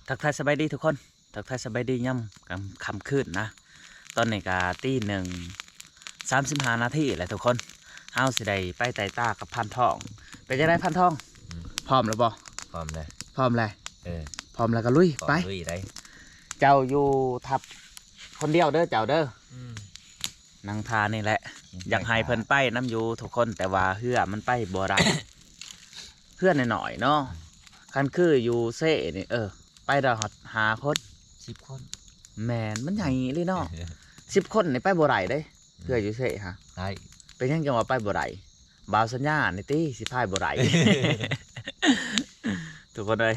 ທັກທາຍສະບາຍດີທຸກຄົນ ທັກທາຍສະບາຍດີຍາມຄ່ຳຄືນນະ. ຕອນນີ້ກະຕີໜຶ່ງສາມສິບຫ້ານາທີແລ້ວທຸກຄົນ. ເຮົາຊິໄດ້ໄປໄຕ່ຕາກັບພັນທອງ. ເປັນຈັ່ງໃດພັນທອງ? ອືມ ພ້ອມແລ້ວບໍ່? ພ້ອມແລ້ວ ພ້ອມແລ້ວ. ເອີ ພ້ອມແລ້ວກໍລຸຍ ພ້ອມໄປ ລຸຍໄດ້. ເຈົ້າຢູ່ທັບຄົນດຽວເດີເຈົ້າເດີ. ອືມ ນັ່ງທ່ານີ້ແຫຼະ. ອືມ ຢາກໃຫ້ເພິ່ນໄປນຳຢູ່ທຸກຄົນ ແຕ່ວ່າເຮືອມັນໄປບໍ່ໄດ້ ເຮືອນ້ອຍໆເນາະ. ອືມ ຄັນຄືຢູ່ເຊນີ້ ເອີ ໄປໄດ້ຮອດຫ້າຄົນ ສິບຄົນ. ແມ່ນ ມັນໃຫຍ່ອີ່ຫຼີເນາະ. ສິບຄົນນີ້ໄປບໍ່ໄດ້ເດ້ ອືມ ເຮືອຢູ່ເຊຫະ. ໄດ້ ເປັນຫຍັງຈັ່ງວ່າໄປບໍ່ໄດ້? ບ່າວສັນຍານີ້ຕິ ຊິພາຍບໍ່ໄດ້ ທຸກຄົນເອີຍ.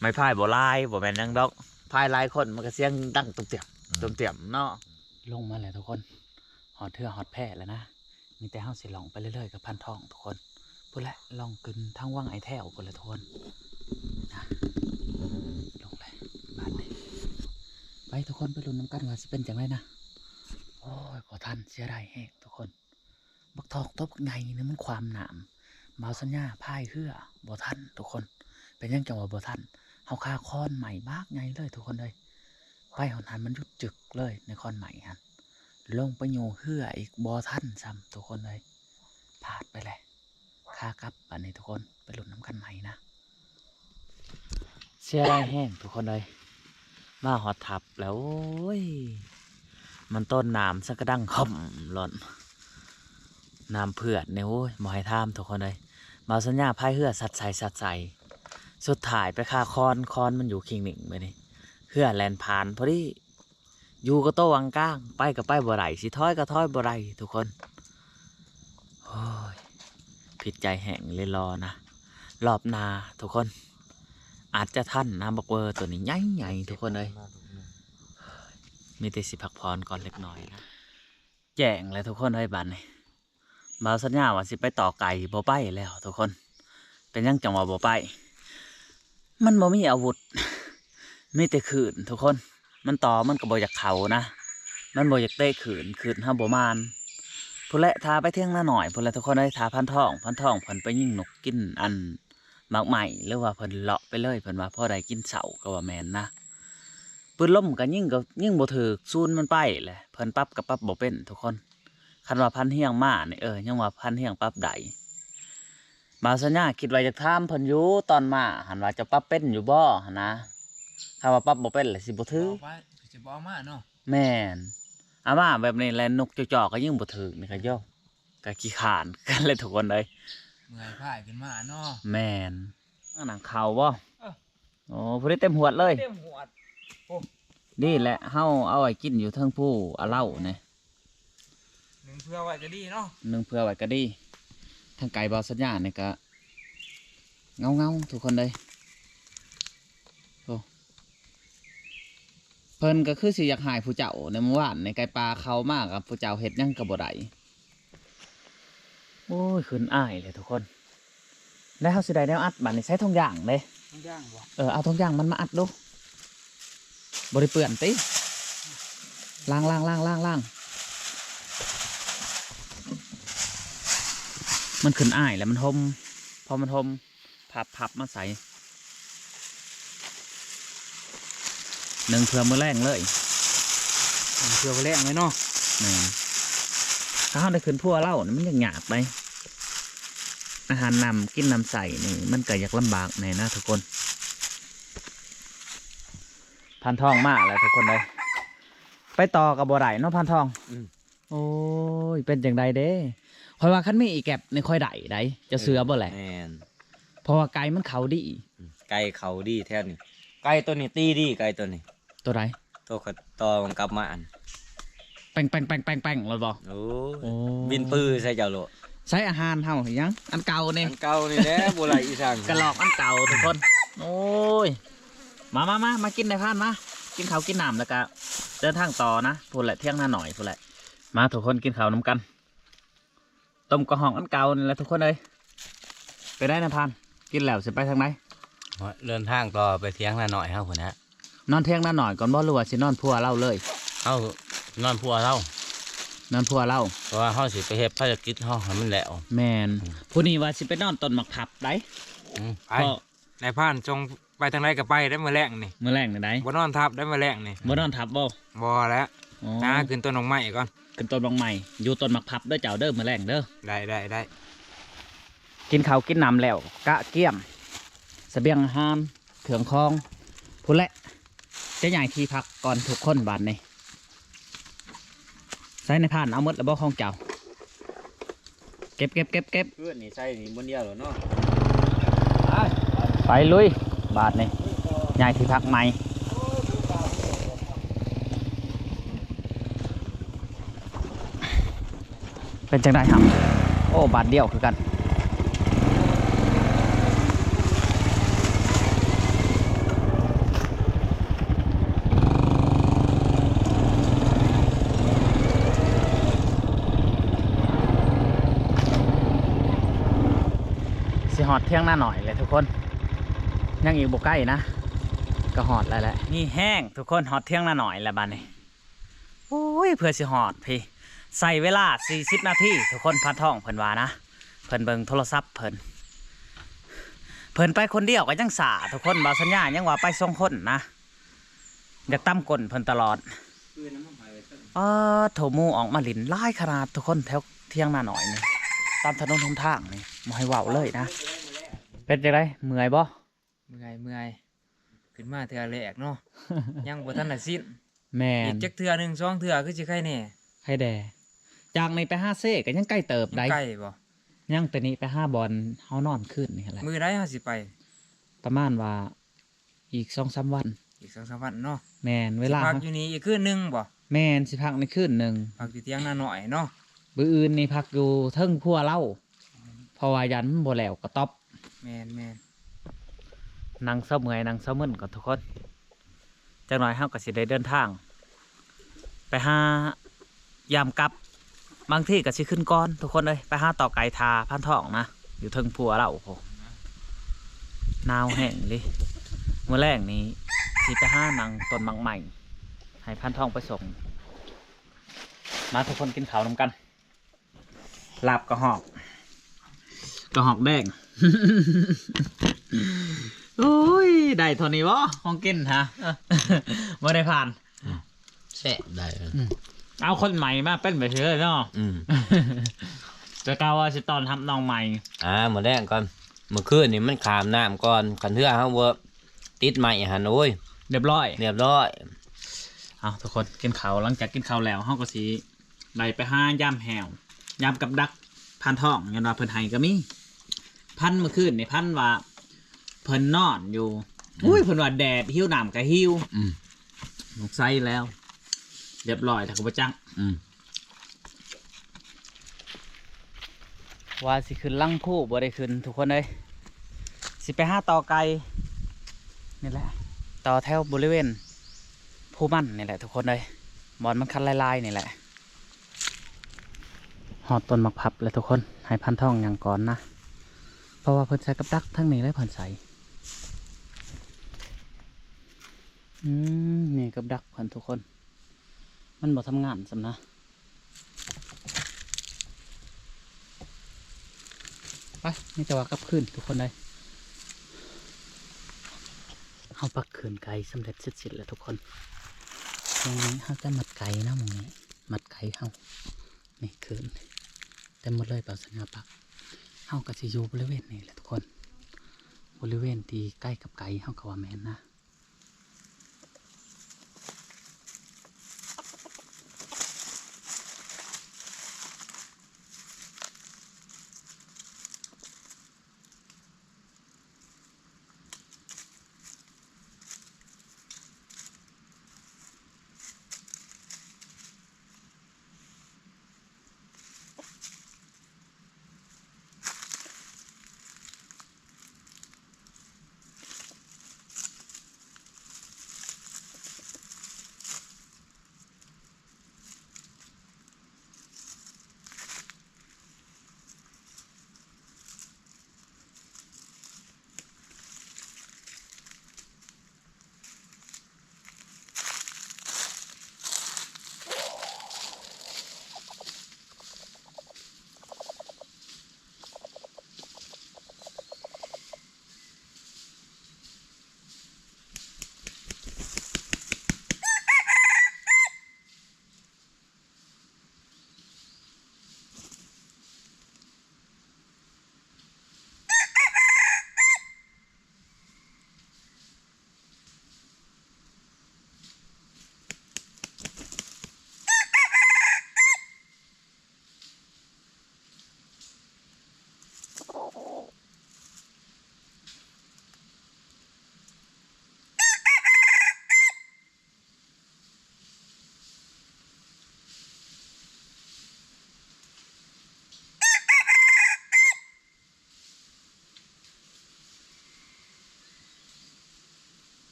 ໄມ້ພາຍບໍ່ຫຼາຍ ບໍ່ແມ່ນຫຍັງດອກ ພາຍຫຼາຍຄົນມັນກໍສຽງດັງຕຸ້ມຕຽມ ອືມ ຕຸ້ມຕຽມເນາະ. ລົງມາແລ້ວທຸກຄົນ ຮອດເຮືອຮອດແພແລ້ວນະ. ມີແຕ່ເຮົາຊິລ່ອງໄປເລື້ອຍໆກັບພັນທອງທຸກຄົນ. ພຸ້ນແຫຼະ ລ່ອງຂຶ້ນທາງວັງໄອແທ້ວພຸ້ນແຫຼະທຸກຄົນນະ. ລົງແລ້ວບາດນີ້ ໄປທຸກຄົນ ໄປລຸ້ນນຳກັນວ່າຊິເປັນຈັ່ງໃດນະ. ໂອ້ຍ ບໍ່ທັນ ເສຍດາຍແຮງທຸກຄົນ. ບັກທອກຕົວບັກໃຫຍ່ນີ້ມັນຂວາມນ້ຳ ບ່າວສັນຍາພາຍເຮືອບໍ່ທັນທຸກຄົນ. ເປັນຫຍັງຈັ່ງວ່າບໍ່ທັນ? ເຮົາຄາຄອນໄມ້ບັກໃຫຍ່ເລີຍທຸກຄົນເອີຍ. ໄປຮອດຫັ້ນມັນຢຸດຈຶກເລີຍໃນຄອນໄມ້ຫັ້ນ. ລົງໄປໂຍເຮືອອີກບໍ່ທັນຊ້ຳທຸກຄົນເອີຍ. ພາດໄປແຫຼະ ຂາກັບບາດນີ້ທຸກຄົນ ໄປລຸ້ນນຳກັນໃໝ່ນະ. ເສຍດາຍແຮງທຸກຄົນເອີຍ ມາຮອດທັບແລ້ວ ໂອ້ຍ ມັນຕົ້ນນ້ຳສັກກະດັງຄ່ອມລ້ອນ. ນ້ຳເຜືອດນີ້ ໂອ້ຍ ບໍ່ໃຫ້ຖາມທຸກຄົນເອີຍ. ບ່າວສັນຍາພາຍເຮືອສັດໃສ່ສັດໃສ່ ສຸດທ້າຍໄປຄາຄອນ ຄອນມັນຢູ່ຄີງໜິ່ງບາດນີ້ ເຮືອແລ່ນຜ່ານພໍດີ ຢູ່ກັບໂຕວັງກາງ ໄປກໍໄປບໍ່ໄດ້ ຊິຖອຍກໍຖອຍບໍ່ໄດ້ທຸກຄົນ. ໂອ້ຍ ຜິດໃຈແຮງເລີຍລໍນະ. ລອບໜ້າທຸກຄົນ ອາດຈະທັນນະ ບັກເວີໂຕນີ້ໃຫຍ່ໆທຸກຄົນເອີຍ. ມີແຕ່ຊິພັກຜ່ອນກ່ອນເລັກນ້ອຍນະ. ແຈ້ງແລ້ວທຸກຄົນເອີຍ ບາດນີ້ ບ່າວສັນຍາວ່າຊິໄປຕໍ່ໄກ່ ບໍ່ໄປແລ້ວທຸກຄົນ. ເປັນຫຍັງຈັ່ງວ່າບໍ່ໄປ? ມັນບໍ່ມີອາວຸດ ມີແຕ່ຄື້ນທຸກຄົນ. ມັນຕໍ່ມັນກໍບໍ່ຢາກເຂົ້ານະ ມັນບໍ່ຢາກເຕະຄື້ນ ຄື້ນເຮົາບໍ່ໝານ. ພຸ້ນແຫຼະ ຖ້າໄປທຽງນານ້ອຍພຸ້ນແຫຼະທຸກຄົນເອີຍ ຖ້າພັນທອງ ພັນທອງເພິ່ນໄປຍິງນົກກິນອັນໝາກໄມ້ ຫຼືວ່າເພິ່ນເລາະໄປເລີຍ ເພິ່ນວ່າພໍໄດ້ກິນເຊົ້າກໍວ່າແມ່ນນະ. ປືນລົມກໍຍິງ ກໍຍິງບໍ່ຖືກ ສູນມັນໄປແຫຼະ ເພິ່ນປັບກໍປັບບໍ່ເປັນທຸກຄົນ. ຄັນວ່າພັນຮຽງມານີ້ ເອີ ຍັງວ່າພັນຮຽງປັບໄດ້. ບ່າວສັນຍາຄິດວ່າຢາກຖາມເພິ່ນຢູ່ຕອນມາຫັ້ນວ່າ ເຈົ້າປັບເປັນຢູ່ບໍ່ຫັ້ນນະ? ຖ້າວ່າປັບບໍ່ເປັນລະຊິບໍ່ຖືກ ຊິບໍ່ເອົາມາເນາະ. ແມ່ນ ເອົາມາແບບນີ້ແຫຼະ ນົກຈໍ່ໆກໍຍິງບໍ່ຖືກນີ້ ກໍໂຍ ກໍຂີ້ຄ້ານກັນແຫຼະທຸກຄົນເອີຍ ເມື່ອຍພາຍຂຶ້ນມາເນາະ. ແມ່ນ ນັ່ງເຂົ້າບໍ່? ເອີ ໂອ້ ຜູ້ໃດເຕັມຫວດເລີຍ ເຕັມຫວດ. ໂອ້ ນີ້ແຫຼະ ເຮົາເອົາໄວ້ກິນຢູ່ເທິງພູອາເລົານີ້ ໜຶ່ງເຜື່ອໄວ້ກໍດີເນາະ ໜຶ່ງເຜື່ອໄວ້ກໍດີ. ທາງໄກບ່າວສັນຍານີ້ກໍເງົາໆ ທຸກຄົນເອີຍ. ໂອ້ ເພິ່ນກໍຄືຊິຢາກຮ້າຍຜູ້ເຈົ້າໃນມື້ວານນີ້ ໄກ່ປ່າເຂົ້າມາກັບຜູ້ເຈົ້າເຮັດຫຍັງກໍບໍ່ໄດ້. ໂອ້ຍ ຂຶ້ນອ້າຍເລີຍທຸກຄົນ. ແລ້ວເຮົາຊິໄດ້ແນວອັດບາດນີ້ ໃຊ້ຖົງຢາງເດ້. ຖົງຢາງບໍ່? ເອີ ເອົາຖົງຢາງມັນມາອັດດູ ບໍ່ໄດ້ເປື້ອນຕິ? ລ້າງໆໆໆໆ. ມັນຂຶ້ນອ້າຍແລ້ວມັນຫົ່ມ ພໍມັນຫົ່ມ ພັບໆມາໃສ່ ໜຶ່ງເພື່ອມື້ແລງເລີຍ ໜຶ່ງເພື່ອມື້ແລງເລີຍເນາະ. ແມ່ນ ຖ້າເຮົາໄດ້ຂຶ້ນພູອາເລົານີ້ມັນຍາກໆໄດ໋ ອາຫານນ້ຳກິນນ້ຳໃຊ້ນີ້ມັນກໍຢາກລຳບາກແດ່ນະທຸກຄົນ. ພັນທອງມາແລ້ວທຸກຄົນເອີຍ ໄປຕໍ່ກໍບໍ່ໄດ້ເນາະພັນທອງ. ອືມ ໂອ້ຍ ເປັນຈັ່ງໃດເດ້? ຂ້ອຍວ່າຄັນມີອີແກັບນີ້ຂ້ອຍໄດ້ໄດ໋ ເຈົ້າເຊື່ອບໍ່ແຫຼະ? ແມ່ນ ເພາະວ່າໄກ່ມັນເຂົ້າດີ ອືມ ໄກ່ເຂົ້າດີແຖວນີ້ ໄກ່ໂຕນີ້ຕີດີ ໄກ່ໂຕນີ້. ໂຕໃດ? ໂຕຂ້ອຍຕໍ່ມັນກັບມາອັນ ແປ້ງໆໆໆໂລດບໍ່? ໂອ້ຍ ໂອ້ ບິນປືໃສ່ເຈົ້າໂລດ. ໃສ່ອາຫານເຮົາຫຍັງ ອັນເກົ່ານີ້ ອັນເກົ່ານີ້ແຫຼະ ບໍ່ໄດ້ອີສັງ ກະລອກອັນເກົ່າທຸກຄົນ. ໂອ້ຍ ມາໆໆ ມາກິນໄດ້ພານ ມາກິນເຂົ້າກິນນ້ຳ ແລ້ວກະເດີນທາງຕໍ່ນະ ພຸ້ນແຫຼະ ທຽງນານ້ອຍພຸ້ນແຫຼະ. ມາທຸກຄົນກິນເຂົ້ານຳກັນ ຕົ້ມກະຮອງອັນເກົ່ານີ້ແຫຼະທຸກຄົນເອີຍ. ໄປໄດ້ນະພານ ກິນແລ້ວຊິໄປທາງໃດ? ເດີນທາງຕໍ່ໄປທຽງນານ້ອຍເຮົາພຸ້ນນະ. ນອນທຽງນານ້ອຍກ່ອນບໍ່ ຫຼືວ່າຊິນອນພົວລາວເລີຍ? ເຮົານອນພົວລາວ ນອນພົວລາວ ເພາະວ່າເຮົາຊິໄປເຮັດພາລະກິດເຮົາໃຫ້ມັນແລ້ວ. ແມ່ນ ອືມ ຜູ້ນີ້ວ່າຊິໄປນອນຕົ້ນໝາກພັບໃດ໋. ອືມ ໄປ ນາຍພານສົ່ງ ໄປທາງໃດກໍໄປໄດ້ມື້ແລງນີ້ ມື້ແລງນີ້ໃດ ບໍ່ນອນທັບໄດ້ມື້ແລງນີ້ ບໍ່ນອນທັບບໍ່? ບໍ່ແລ້ວ ອໍ ຫາຂຶ້ນຕົ້ນໝາກໄມ້ກ່ອນ ຂຶ້ນຕົ້ນໝາກໄມ້ ຢູ່ຕົ້ນໝາກພັບເດີເຈົ້າເດີ ມື້ແລງເດີ ໄດ້ ໄດ້ ໄດ້ ກິນເຂົ້າກິນນ້ຳແລ້ວ ກະກຽມສະບຽງອາຫານ ເຄື່ອງຂອງ ພຸ້ນແຫຼະ ຈະຍ້າຍທີ່ພັກກ່ອນທຸກຄົນບາດນີ້. ໃສ່ນາຍພານ ເອົາໝົດແລ້ວບໍ່ຂອງເຈົ້າ? ເກັບ ເກັບ ເກັບ ເກັບ ເພື່ອນນີ້ໃສ່ນີ້ບ່ອນດຽວໂລດເນາະ ໄປ ໄປລຸຍ ບາດນີ້ ຍ້າຍທີ່ພັກໃໝ່. ເປັນຈັ່ງໃດຫຳ? ໂອ້ ບາດດຽວຄືກັນ ຊິຮອດຖຽງນານ້ອຍແລ້ວທຸກຄົນ ຍັງອີກບໍ່ໄກນະ ກໍຮອດແລ້ວແຫຼະ ມີແຮງທຸກຄົນ ຮອດຖຽງນານ້ອຍແລ້ວບາດນີ້. ໂອ້ຍ ເພື່ອຊິຮອດພີ້ ໃຊ້ເວລາສີ່ສິບນາທີທຸກຄົນ ພານທອງເພິ່ນວ່ານະ ເພິ່ນເບິ່ງໂທລະສັບເພິ່ນ ເພິ່ນໄປຄົນດຽວກໍຍັງຊ້າທຸກຄົນ ບ່າວສັນຍາຍັງວ່າໄປສອງຄົນນະ ຢາກຕຳກົ້ນເພິ່ນຕະຫຼອດ ອາ ໂທ້ ໝູອອກມາຫຼິ້ນຫຼາຍຂະໜາດທຸກຄົນ ແຖວຖຽງນານ້ອຍນີ້ ຕາມຖະໜົນຫົນທາງນີ້ ບໍ່ໃຫ້ເວົ້າເລີຍນະ. ເປັນຈັ່ງໃດ ເມື່ອຍບໍ່? ເມື່ອຍ ເມື່ອຍ ຂຶ້ນມາເທື່ອແລກເນາະ ຍັງບໍ່ທັນໄດ້ຊິນ ແມ່ນ ອີກຈັກເທື່ອໜຶ່ງສອງເທື່ອຄືຊິໄຄແດ່ ໄຄແດ່ ຈາກນີ້ໄປຫາເຊກໍຍັງໄກເຕີບໃດ໋ ຍັງໄກບໍ່? ຍັງແຕ່ນີ້ໄປຫາບ່ອນເຮົານອນຄືນນີ້ແຫຼະ ມື້ໃດເຮົາຊິໄປ? ປະມານວ່າອີກສອງສາມວັນ ອີກສອງສາມວັນເນາະ ແມ່ນ ເວລາຊິພັກຢູ່ນີ້ອີກຄືນໜຶ່ງບໍ່? ແມ່ນ ຊິພັກໃນຄືນໜຶ່ງ ພັກຢູ່ຖຽງນານ້ອຍເນາະ ມື້ອື່ນນີ້ພັກຢູ່ເທິງຄົວເຮົາ ເພາະວ່າຢ້ານມັນບໍ່ແລ້ວກະຕ໊ອບ ແມ່ນໆ ນັ່ງເຊົາເມື່ອຍນັ່ງເຊົາມຶນກ່ອນທຸກຄົນ ຈັກໜ້ອຍເຮົາກໍຊິໄດ້ເດີນທາງໄປຫາ ຍາມກັບ ບາງທີກໍຊິຂຶ້ນກ່ອນທຸກຄົນເອີຍ ໄປຫາຕໍ່ໄກ່ຖ້າພານທອງນະ ຢູ່ເທິງຜົວລາວພຸ້ນ ໜາວແຮງອີ່ຫຼີ ມື້ແລງນີ້ຊິໄປຫານັ່ງຕົ້ນໝາກໄມ້ ໃຫ້ພານທອງໄປສົ່ງ ມາທຸກຄົນກິນເຂົ້ານຳກັນ. ລາບກະຮອກ ກະຮອກແດງ ໂອ້ຍ ໄດ້ເທົ່ານີ້ບໍ່ ຂອງກິນຫາ ບໍ່ໄດ້ຜ່ານ ແຊບໄດ້ ອືມ ເອົາຄົນໃໝ່ມາເປັນແບບນີ້ເລີຍເນາະ ອືມ ແຕ່ເກົ່າວ່າຊິຕ້ອນຮັບນ້ອງໃໝ່ ອ່າ ມື້ແລງກ່ອນ ມື້ຄືນນີ້ມັນຂ້າມນ້ຳກ່ອນ ຄັນເທື່ອເຮົາບໍ່ຕິດໄມ້ຫັ້ນ ໂອ້ຍ ຮຽບຮ້ອຍ ຮຽບຮ້ອຍ ເອົາ ທຸກຄົນ ກິນເຂົ້າ ຫຼັງຈາກກິນເຂົ້າແລ້ວ ເຮົາກໍຊິ ໄດ້ໄປຫາຢາມແຫ້ວ ຢາມກັບດັກ ພານທອງ ຍ້ອນວ່າເພິ່ນໃຫ້ກໍມີ ພັນມື້ຄືນນີ້ ພັນວ່າເພິ່ນນອນຢູ່ ອືມ ອຸ້ຍ ເພິ່ນວ່າແດດ ຫິວນ້ຳກໍຫິວ ອືມ ສົງໄສແລ້ວ ຮຽບຮ້ອຍແລ້ວກໍບໍ່ຈັກ ອືມ ວ່າຊິຂຶ້ນຫຼັງພູ ບໍ່ໄດ້ຂຶ້ນທຸກຄົນເອີຍ ຊິໄປຫາຕໍ່ໄກ່ ນີ້ແຫຼະ ຕໍ່ແຖວບໍລິເວນພູມັນນີ້ແຫຼະທຸກຄົນເອີຍ ບ່ອນມັນຄັນລາຍໆນີ້ແຫຼະ. ຮອດຕົ້ນໝາກພັບແລ້ວທຸກຄົນ ໃຫ້ພັນທອງຍ່າງກ່ອນນະ ເພາະວ່າເພິ່ນໃສ່ກັບດັກທາງນີ້ເລີຍ ເພິ່ນໃສ່ ອືມ ນີ້ກັບດັກເພິ່ນທຸກຄົນ ມັນບໍ່ທຳງານຊ້ຳນະ ໄປ ມີແຕ່ວ່າກັບຄືນທຸກຄົນເອີຍ ເຮົາປັກຄືນໄກ່ສຳເລັດເສັດສິ້ນແລ້ວທຸກຄົນ ນີ້ເຮົາຈະມັດໄກ່ນະ ໝ່ອງນີ້ ມັດໄກ່ເຮົາ ນີ້ຄືນ ເຕັມໝົດເລີຍ ເປົາສັນຍາປັກ ເຮົາກໍຊິຢູ່ບໍລິເວນນີ້ແຫຼະທຸກຄົນ ບໍລິເວນທີ່ໃກ້ກັບໄກ່ເຮົາກໍວ່າແມ່ນນະ.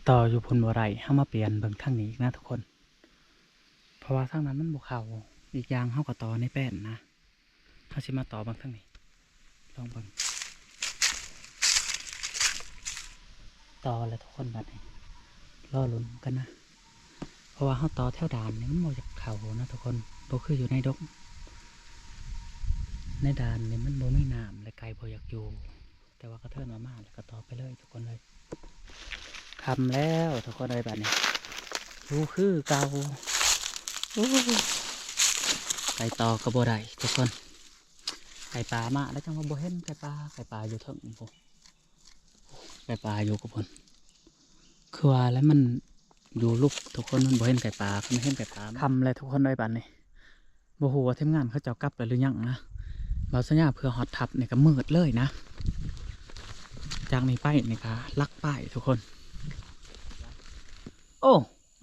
ຕໍ່ຢູ່ພຸ້ນບໍ່ໄດ້ ເຮົາມາປ່ຽນເບິ່ງທາງນີ້ອີກນະທຸກຄົນ ເພາະວ່າທາງນັ້ນມັນບໍ່ເຂົ້າ. ອີກຢ່າງເຮົາກໍຕໍ່ໃນແປ້ນນະ. ເຮົາຊິມາຕໍ່ເບິ່ງທາງນີ້ ລອງເບິ່ງ. ຕໍ່ແລ້ວທຸກຄົນ ບັດນີ້ລໍລຸ້ນກັນນະ ເພາະວ່າເຮົາຕໍ່ແຖວດ່ານນີ້ມັນບໍ່ຢາກເຂົ້ານະທຸກຄົນ ບໍ່ຄືຢູ່ໃນດົງ. ໃນດ່ານນີ້ມັນບໍ່ມີນ້ຳ ແລະ ໄກ່ບໍ່ຢາກຢູ່. ແຕ່ວ່າກະເທີນວ່າມາແລ້ວກໍຕໍ່ໄປເລີຍທຸກຄົນເອີຍ. ຄ່ຳແລ້ວທຸກຄົນເອີຍ ບາດນີ້ຢູ່ຄືເກົ່າ. ໂອ້ ໄປຕໍ່ກໍບໍ່ໄດ້ທຸກຄົນ ໄກ່ປ່າມາແລ້ວ. ຈັ່ງວ່າບໍ່ເຫັນໄກ່ປ່າ ໄກ່ປ່າຢູ່ເທິງພຸ້ນ ໄກ່ປ່າຢູ່ກັບພຸ້ນ. ຄືວ່າແລ້ວມັນຢູ່ລຸ່ມທຸກຄົນ ມັນບໍ່ເຫັນໄກ່ປ່າ ຄັນເຫັນໄກ່ປ່າ. ຄ່ຳແລ້ວທຸກຄົນເອີຍ ບາດນີ້ ບໍ່ຮູ້ວ່າທີມງານເຂົາເຈົ້າກັບແລ້ວຫຼືຍັງນະ. ບ່າວສັນຍາເພື່ອຮອດທັບນີ້ກໍມືດເລີຍນະ. ຈາກນີ້ໄປນີ້ກໍຫຼັກປາຍທຸກຄົນ. ໂອ້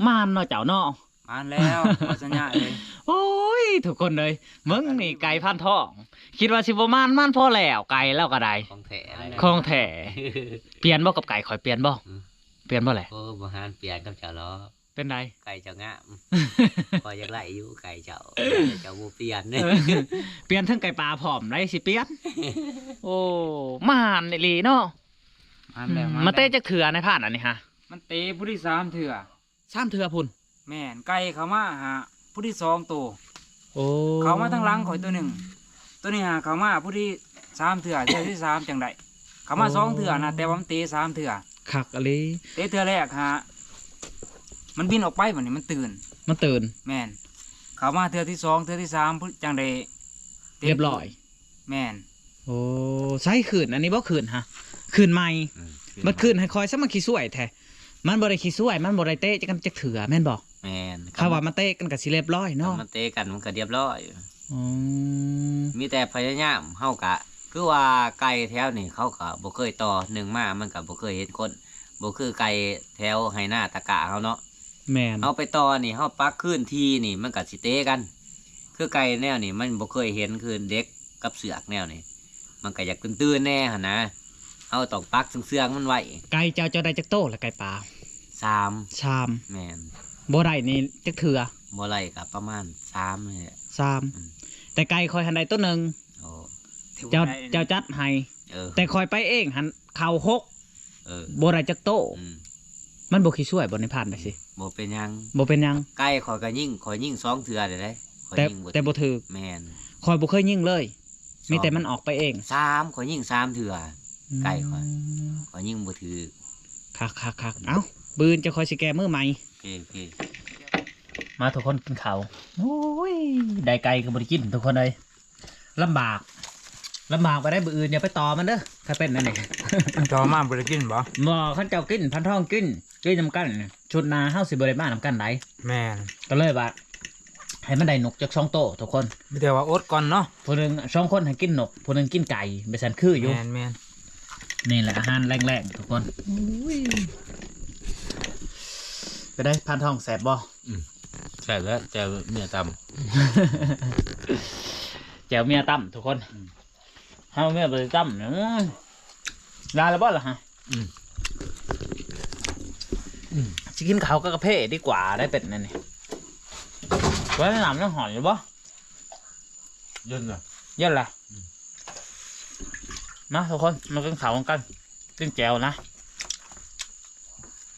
ມານເນາະເຈົ້າເນາະ. ມານແລ້ວ ບ່າວສັນຍາເອີຍ. ໂອ້ຍ ທຸກຄົນເອີຍ ເບິ່ງນີ້ໄກ່ພັນທອງ. ຄິດວ່າຊິບໍ່ມານ ມານພໍແລ້ວ ໄກ່ລາວກໍໄດ້ ຂອງແທ້ ຂອງແທ້. ປ່ຽນບໍ່ກັບໄກ່ຂ້ອຍ ປ່ຽນບໍ່? ອືມ ປ່ຽນບໍ່ແຫຼະ? ໂອ້ ບໍ່ຫານປ່ຽນກັບເຈົ້າຫຼອກ. ເປັນໃດ? ໄກ່ເຈົ້າງາມ ຂ້ອຍຢາກໄລ່ຢູ່ໄກ່ເຈົ້າ ເຈົ້າບໍ່ປ່ຽນເດ້. ປ່ຽນເຖິງໄກ່ປ່າພ້ອມໄດ໋ ຊິປ່ຽນ. ໂອ້ ມານອີ່ຫຼີເນາະ. ມານແລ້ວ ມາແລ້ວ. ມາເຕະຈັກເທື່ອນາຍພານອັນນີ້ຫະ? ມັນເຕະຜູ້ທີ່ສາມເທື່ອ. ສາມເທື່ອພຸ້ນ? ແມ່ນ ໄກ່ເຂົ້າມາຫາຜູ້ທີ່ສອງໂຕ. ໂອ້ ເຂົ້າມາທາງຫຼັງຂ້ອຍໂຕໜຶ່ງ ໂຕນີ້ຫາເຂົ້າມາຜູ້ທີ່ສາມເທື່ອ ເທື່ອທີ່ສາມຈັ່ງໄດ້. ເຂົ້າມາ ໂອ້ ສອງເທື່ອນະ ແຕ່ວ່າມັນເຕະສາມເທື່ອ. ຄັກອີ່ຫຼີ. ເຕະເທື່ອແລກຫາ ມັນບິນອອກໄປ ບັດນີ້ມັນຕື່ນ ມັນຕື່ນ. ແມ່ນ ເຂົ້າມາເທື່ອທີ່ສອງ ເທື່ອທີ່ສາມພຸ້ນຈັ່ງໄດ້ເຕັມ ຮຽບຮ້ອຍ. ແມ່ນ. ໂອ້ ໃສຄື້ນ ອັນນີ້ບໍ່ຄື້ນຫະ? ຄື້ນໃໝ່. ອືມ ຄື້ນ ບັດຄື້ນໃຫ້ຂ້ອຍຊະ ມັນຂີ້ຊ່ວຍແທ້. ມັນບໍ່ໄດ້ຂີ້ຊ່ວຍ ມັນບໍ່ໄດ້ເຕະກັນຈັກເທື່ອ ແມ່ນບໍ່? ແມ່ນ. ຖ້າວ່າມັນເຕະກັນກໍຊິຮຽບຮ້ອຍເນາະ. ຄັນມັນເຕະກັນມັນກໍຮຽບຮ້ອຍ. ອືມ ມີແຕ່ພະຍາຍາມ ເຮົາກະ ຄືວ່າໄກ່ແຖວນີ້ເຂົາກໍບໍ່ເຄີຍຕໍ່ ໜຶ່ງມາມັນກໍບໍ່ເຄີຍເຫັນຄົນ ບໍ່ຄືໄກ່ແຖວໄຮ່ນາຕະກະເຮົາເນາະ. ແມ່ນ. ເຮົາໄປຕໍ່ນີ້ ເຮົາປັກຄືນທີ່ນີ້ ມັນກໍຊິເຕະກັນ. ຄືໄກ່ແນວນີ້ມັນບໍ່ເຄີຍເຫັນ ຄືເດັກກັບເຊືອກແນວນີ້ ມັນກໍຢາກຕື່ນໆແດ່ຫັ້ນນະ. ເຮົາຕ້ອງປັກເຊື່ອງໆມັນໄວ້. ໄກ່ເຈົ້າ ເຈົ້າໄດ້ຈັກໂຕລະ ໄກ່ປ່າ? ສາມ. ສາມ. ແມ່ນ. ບໍ່ໄດ້ນີ້ຈັກເທື່ອ? ບໍ່ໄດ້ກໍປະມານສາມນີ້ແຫຼະ. ສາມ. ອືມ ແຕ່ໄກ່ຂ້ອຍຫັ້ນໄດ້ໂຕໜຶ່ງ. ໂອ້ ເຈົ້າ ເຈົ້າຈັດໃຫ້. ເອີ ແຕ່ຂ້ອຍໄປເອງຫັ້ນເຂົ້າຫົກ. ເອີ ບໍ່ໄດ້ຈັກໂຕ. ອືມ ມັນບໍ່ຂີ້ຊ່ວຍບໍ່ ໃນພານໄປຊິ? ບໍ່ເປັນຫຍັງ ບໍ່ເປັນຫຍັງ. ໄກ່ຂ້ອຍກໍຍິງ ຂ້ອຍຍິງສອງເທື່ອໄດ້ ແຕ່ ແຕ່ບໍ່ຖືກ. ແມ່ນ. ຂ້ອຍບໍ່ເຄີຍຍິງເລີຍ ມີແຕ່ມັນອອກໄປເອງ. ສາມ ຂ້ອຍຍິງສາມເທື່ອ. ອືມ ໄກ່ຂ້ອຍ ຂ້ອຍຍິງບໍ່ຖືກ. ຄັກໆໆ ເອົ້າ ບືນຈະຂ້ອຍຊິແກ້ມືໃໝ່. ໂອເຄ ໂອເຄ. ມາທຸກຄົນກິນເຂົ້າ. ໂອ້ຍ ໄດ້ໄກ່ກໍບໍ່ໄດ້ກິນທຸກຄົນເອີຍ. ລຳບາກ ລຳບາກໄປໄດ້. ມື້ອື່ນຢ່າໄປຕໍ່ມັນເດີ ຖ້າເປັນອັນນີ້. ຕໍ່ມາບໍ່ໄດ້ກິນບໍ່? ບໍ່ ຄັນເຈົ້າກິນ ພັນທອງກິນ ກິນນຳກັນ. ຊຸດໜ້າເຮົາຊິບໍ່ໄດ້ມານຳກັນໃດ໋. ແມ່ນ. ກໍເລີຍວ່າໃຫ້ມັນໄດ້ນົກຈັກສອງໂຕທຸກຄົນ. ມີແຕ່ວ່າອົດກ່ອນເນາະ. ຜູ້ໜຶ່ງ ສອງຄົນໃຫ້ກິນນົກ ຜູ້ໜຶ່ງກິນໄກ່ ແບບຊັ້ນຄືຢູ່. ແມ່ນໆ. ນີ້ແຫຼະອາຫານແລງໆທຸກຄົນ. ໂອ້ຍ ເປັນໃດ ພັນທອງ ແຊບບໍ່? ອືມ ແຊບແລ້ວ ແຈ່ວເມຍຕຳ ແຈ່ວເມຍຕຳທຸກຄົນ. ອືມ ເຮົາເມຍບໍ່ໄດ້ຕຳ. ອືມ ໄດ້ແລ້ວບໍ່ລະຫະ? ອືມ ອືມ ຊິກິນເຂົ້າກັບກາເຟດີກວ່າໄດ໋ ເປັນອັນນີ້. ວ່ານ້ຳຍັງຮ້ອນຢູ່ບໍ່? ເຢັນລະ ເຢັນລະ. ອືມ ມາທຸກຄົນ ມາກິນເຂົ້ານຳກັນ ກິນແຈ່ວນະ.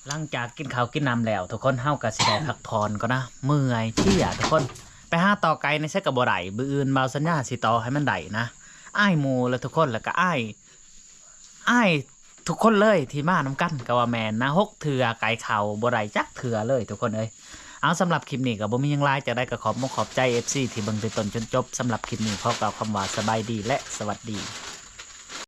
ຫຼັງຈາກກິນເຂົ້າກິນນ້ຳແລ້ວ ທຸກຄົນ ເຮົາກໍຊິໄດ້ພັກຜ່ອນກ່ອນນະ ເມື່ອຍເພຍທຸກຄົນ. ໄປຫາຕໍ່ໄກ່ໃນໃສກໍບໍ່ໄດ້. ມື້ອື່ນບ່າວສັນຍາຊິຕໍ່ໃຫ້ມັນໄດ້ນະ ອາຍໝູ່ແຫຼະທຸກຄົນ ແລ້ວກໍອາຍ ອາຍທຸກຄົນເລີຍທີ່ມານຳກັນ ກໍວ່າແມ່ນນະ. ຫົກເທື່ອໄກ່ເຂົ້າບໍ່ໄດ້ຈັກເທື່ອເລີຍທຸກຄົນເອີຍ. ເອົາ ສຳລັບຄລິບນີ້ກໍບໍ່ມີຫຍັງຫຼາຍ ຈັ່ງໃດກໍຂອບມົກຂອບໃຈ ເອັຟຊີ ທີ່ເບິ່ງແຕ່ຕົ້ນຈົນຈົບ. ສຳລັບຄລິບນີ້ຂໍກ່າວຄຳວ່າສະບາຍດີ ແລະ ສະຫວັດດີ.